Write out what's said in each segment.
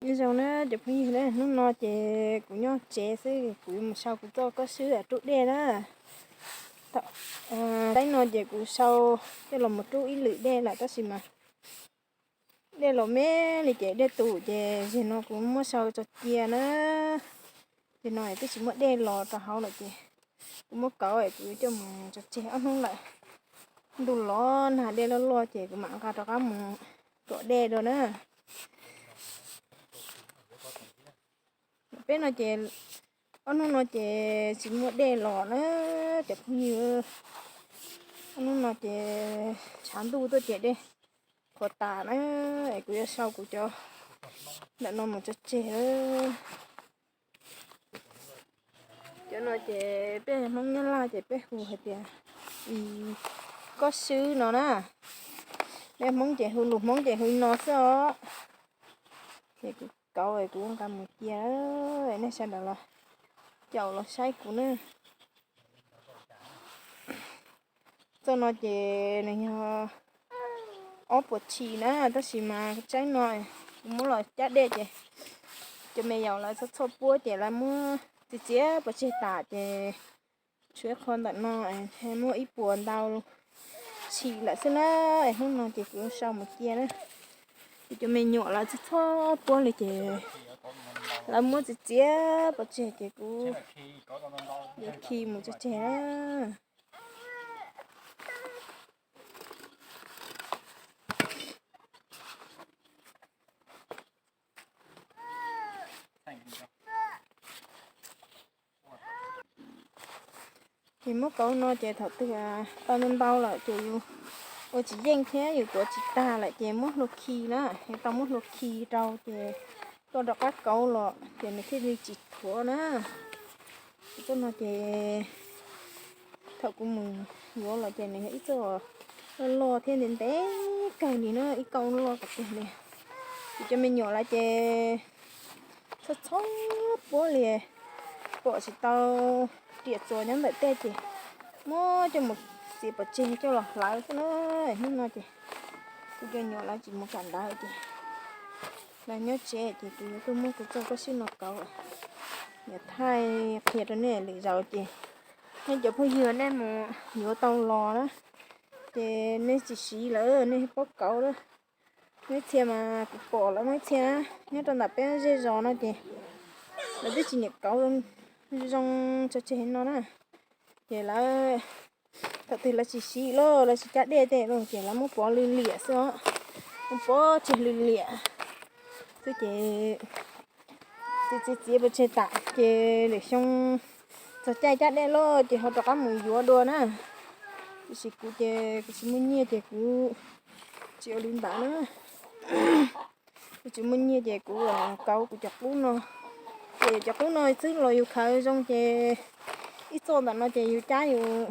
Nyob zoo na cov phooj ywg na, hnub no ces kuv nyob tsev xwb, kuv yuav mus sau kuv txoj koj swb rub dej na. Saib no ces kuv sau coj los mus rub ib lwm dej lawm tab sis mas dej los me li ces dej tus ces zeg no kuv muab sau tso cia na. Zeg no twb tsis muaj dej los rau hauv lawm ces kuv muab kauv es kuv coj mus tso tseg ob hnub lawm. Ntuj los nag dej loj loj ces kuv mam nqa rov qab mus tuam dej dua na. Peb no ces ob hnub no ces tsis muaj dej los na cov phooj ywg. Ob hnub no ces tshav ntuj tuaj ces dej qhuav tas na, es kuv yuav sau kuv cov ntawm no mus tso tseg. Cov no ces peb Hmoob Nyab Laj ces peb hu hais tias koj swb no na. Peb Hmoob ces hu, lus Hmoob ces hu li no xwb os. Ces kuv kauv es kuv nqa mus cia, nej sawv daws los caum los saib kuv na. Txoj no ces nws yog ob puas tshis na, tab sis mas tsaib no kuv muab los cab dej ces cov me yaus lawv txhob txhob puab ces lawv muab txiav txiav pov tseg tas ces tshuav ib qho ntawm no, muaj ib puas ntau tshis lawm xwb na. Hnub no ces kuv sau mus cia na. Ces cov me nyuam lawv txhob txhob puab li ces lawv muab txiav txiav pov tseg ces kuv yuav khi mus tso tseg na. Ces muab kauv no ces thaum twg tau ntau ntau lawm ces yus ua tsis yeej thiab yus tuav tsis tag lawm ces muab hlua khi na, yus tau muab hlua khi rau ces tuaj rov qab kauv los ces nws thiaj li tsis thuav na. Txoj no ces thaum kuv mus yuav los ces nws yog ib txoj loj loj thiab ntev ntev kawg li na, ib kauj loj kawg li. Ces cov me nyuam lawv ces txhob txhob puab li, pom tsis tau riam txuas nyob ntawm tej ces muab coj mus txiav pov tseg coj los hlawv xwb na. Hnub no ces kuv cov nyuam lawv tsis mus kam ntawd ces lawv nyob tsev ces kuv yuav tuaj muab kuv txoj koj swb no kauv. Yog thaij qhia rau nej lwm zaus ces nej cov phooj ywg nej mus yuav tau los na ces nej tsis siv lawm nej paub kauv lawm. Muaj ib txhia mas kuv pom lawv muaj ib txhia nyob rau ntawm peb zej zos no ces lawv twb tsis nyiam kauv zoo tso tseg no na. Ces lawv thaum twg lawv tsis siv lawm lawv tsis cab dej tej lawm ces lawv muab pov lwj liam xwb os, muab pov tseg lwj liam xwb ces txiav txiav txiav pov tseg tas ces lwm xyoo txog caij cab dej lawm ces ho rov qab mus yuav dua na. Tiam sis kuv ces kuv tsis muaj nyiaj ces kuv tsis ua li ntawd na. Kuv tsis muaj nyiaj ces kuv kauv kuv cov qub no. Ces cov qub no xwb los yus khaws zoo ces ib txoj ntawm no ces yus cab yus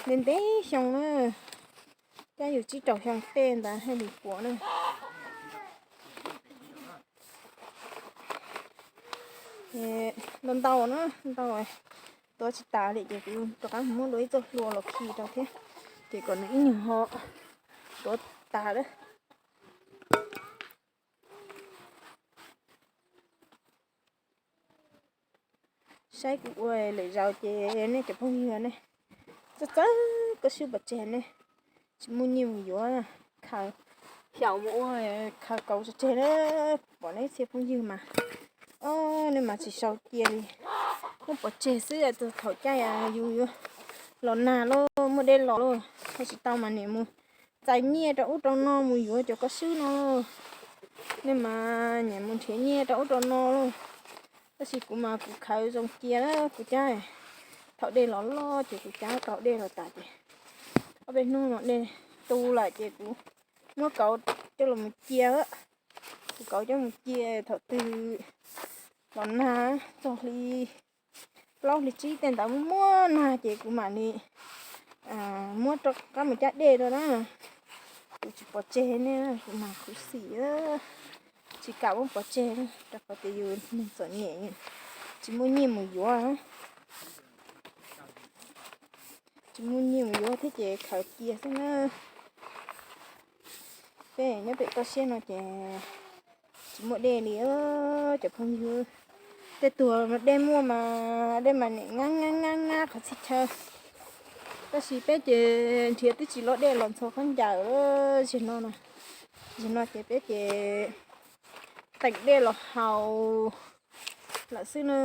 ntev ntev xyoo na, cab yus tsib rau xyoo tej ntawd thiaj li puas na. Ntau ntau na, ntau tuav tsis tas li ces kuv rov qab muab dua ib txoj hlua los khi rau thiab, ces kom nws ib nyuag ho tuav tas lawm. Saib kuv ua lwm zaus ces nej cov phooj ywg ne, txawj txawj koj swb pov tseg ne, tsis muaj nyiaj mus yuav, khaws xyaum mus ua khaws kauv tso tseg na. Pom nej txhia phooj ywg mas, o, nej mas tsis sau cia li, muab pov tseg xwb, txog thaum caij yus yuav los nag lauj, muaj dej los lauj, ho tsis tau mas nim mus txais nyiaj rau ub rau no mus yuav cov koj swb no lauj. Nej mas nyiam mus nrhiav nyiaj rau ub rau no lauj. Tab sis kuv mas kuv khaws zoo cia na kuv cab, thaum dej los loj ces kuv cab tau dej los tas ces ob peb hnub no dej tu lawm ces kuv muab kauv coj los mus cia. Kuv kauv coj mus cia thaum twg los nag txog hli plaub hli tsib tej ntawd muaj muaj nag ces kuv mam li muab rov qab mus cab dej rau na. Kuv tsis pov tseg ne, kuv mas khuv xim, tsis kam muab pov tseg rau qhov tias yus neeg txom nyem, tsis muaj nyiaj mus yuav. Tsis muaj nyiaj mus yuav thiab ces khaws cia xwb na. Peb nyob pem toj siab no ces tsis muaj dej li cov phooj ywg. Tej tug dej muaj mas dej mas nim nyab nyab nyab nyab qhov txhia chaw. Tab sis peb ces nrhiav twb tsis loj dej los ntxhua khaub ncaws. Zaum no, zaum no ces peb ces teem dej los haus lawm xwb na.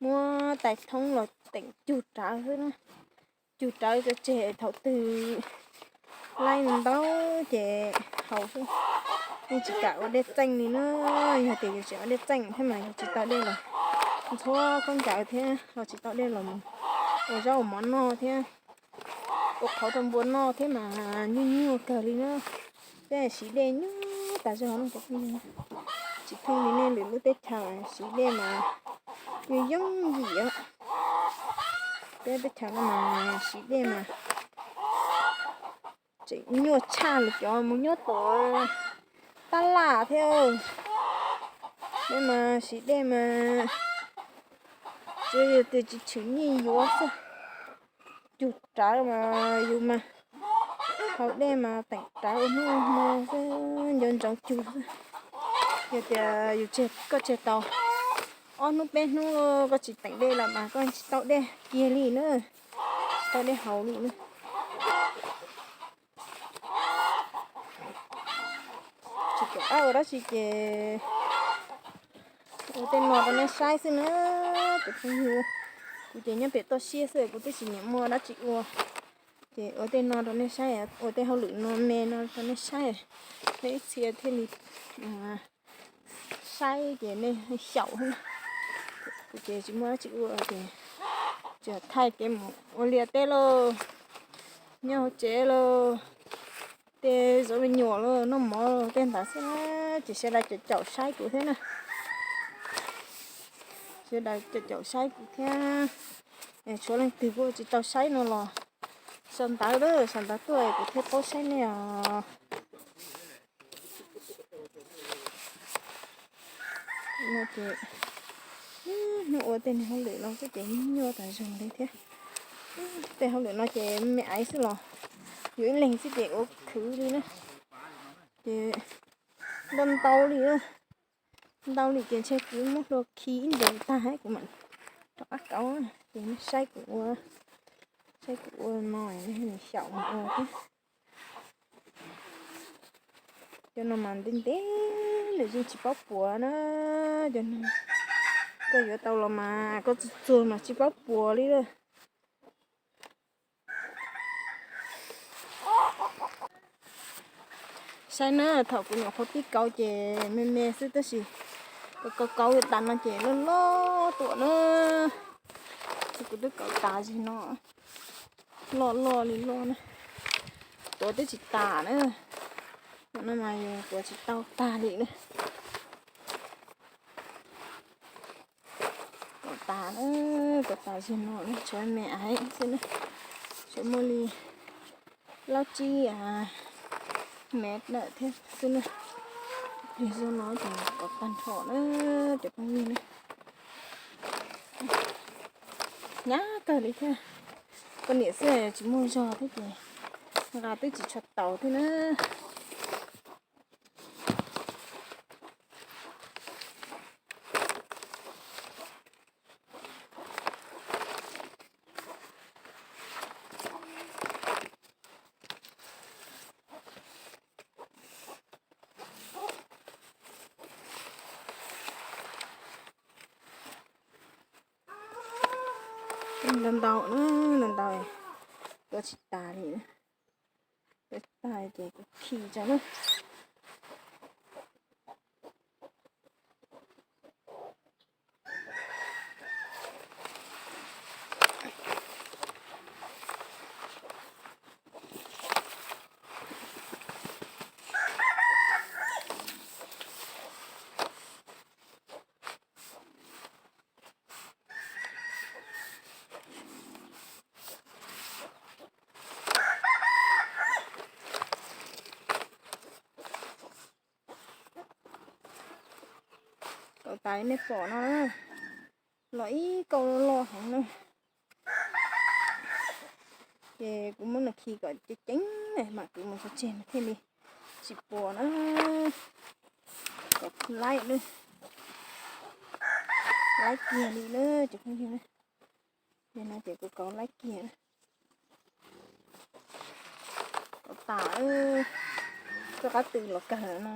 Muab tais thoob los teem cug rawv xwb na. Cug rawv cov tseg thaum twg laij ntau ces haus xwb. Yeej tsis kam ua dej txeej li na. Yog tias yus tseem ua dej txeej thiab mas yus tsis tau dej los ntxhua khaub ncaws thiab los tsis tau dej los mus ua zaub ua mov noj thiab ua qhauv rau npua noj thiab mas nyuaj nyuaj kawg li na. Peb siv dej nyuaj tas zog no cov phooj ywg. Tsis thooj li nej lwm lub teb chaws siv dej mas yooj yooj yim os. Peb teb chaws no mas siv dej mas tseem nyuaj tshaj lawv cov mus nyob tom tab laj thiab. Dej mas siv dej mas tsuas yog tias tsis tshwm nyiaj yuav xwb. Cug rawv mas yus mas haus dej mas teem rawv ua hnub ua hmo xwb, nco ntsoov cug xwb. Yog tias yus tseg, koj tseg tau ob hnub peb hnub koj tsis teem dej lawm mas koj tsis tau dej kiag li na, tsis tau dej haus li na. Tsis pom qab ua dab tsi ces ua tej no rau nej saib xwb na cov phooj ywg. Kuv ces nyob pem toj siab xwb kuv twb tsis nyiam muaj dab tsi ua. Ces ua tej no rau nej saib, ua tej hauj lwm no me no rau nej saib, nej ib txhia thiaj li saib ces nej xyaum. Kuv ces tsis muaj dab tsi ua ces tsuas thaij kev mus ua liaj teb lauj, nyob hauv tsev lauj, tej zov me nyuam lauj, noj mov lauj, tej ntawd xwb. Ces sawv daws caum caum saib kuv thiab na. Sawv daws caum caum saib kuv thiab. Tshuav leej twg kuj tsis tau saib no los sau ntawv, sau ntawv tuaj kuv thiaj paub saib nej os. No ces hnub ua tej niag hauj lwm no xwb ces nyuaj tas zog li thiab. Tej hauj lwm no ces me aiv xwb los yus ib leeg xwb ces ua khwv li na. Ces ntau ntau li, ntau li ces ntshe kuv muab hlua khi ib ntus tag kuv mam rov qab kauv. Ces saib kuv ua, saib kuv ua no xyaum mus ua thiab. Cov no mas ntev ntev lawm yeej tsis paub puas na. Cov no koj yuav tau los mas koj txuag txuag mas tsis paub puas li lawm. Saib na, thaum kuv nyuam qhuav pib kauv ces me me xwb tab sis kauv kauv tas no ces loj loj tuaj na. Kuv twb kauv tas zim no, loj loj li loj na. Tuav twb tsis tas na. No mas yus tuav tsis tau tag li na. Kauv tas, kauv tas zim no tshuav me aiv xwb na. Tshuav muaj li plaub tsib mev lawm thiab xwb na. Pliag zog no ces kauv tag nrho na cov phooj ywg na. Hnyav kawg li thiab. Poj niam xwb tsis muaj zog thiab ces nqa twb tsis tshua taus thiab na. Ntau ntau na, ntau ntau, tuav tsis tas li. Tuav tsis tas ces kuv khi tso na. Kauv tas nej pom no, los ib kauv loj heev na. Ces kuv muab nws khi kom ceev ceev mam kwv mus tso tseg mas thiaj li tsis puas na. Laib, laib kiag li na cov phooj ywg na. Li no ces kuv kauv laib kiag. Kauv tas, rov qab tw los kawg no.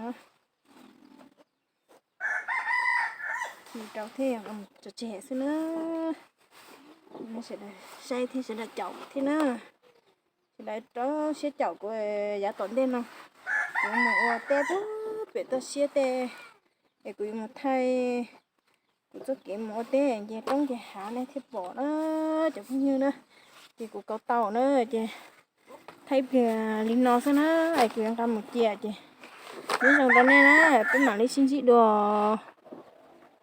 Khi rau thiab, tso tseg xwb na. Sawv daws saib thiab sawv daws caum thiab na. Sawv daws rau siab caum kuv yav tom ntej no. Kuv mus ua teb pem toj siab tej, es kuv yuav mus thaij kuv txoj kev mus ua teb nce roob nce hav nej thiaj pom na cov phooj ywg na. Ces kuv kauv tau na, ces thaij ib pliag li no xwb na, es kuv yuav nqa mus cia ces nyob zoo rau nej na, peb mam li sib ntsib dua.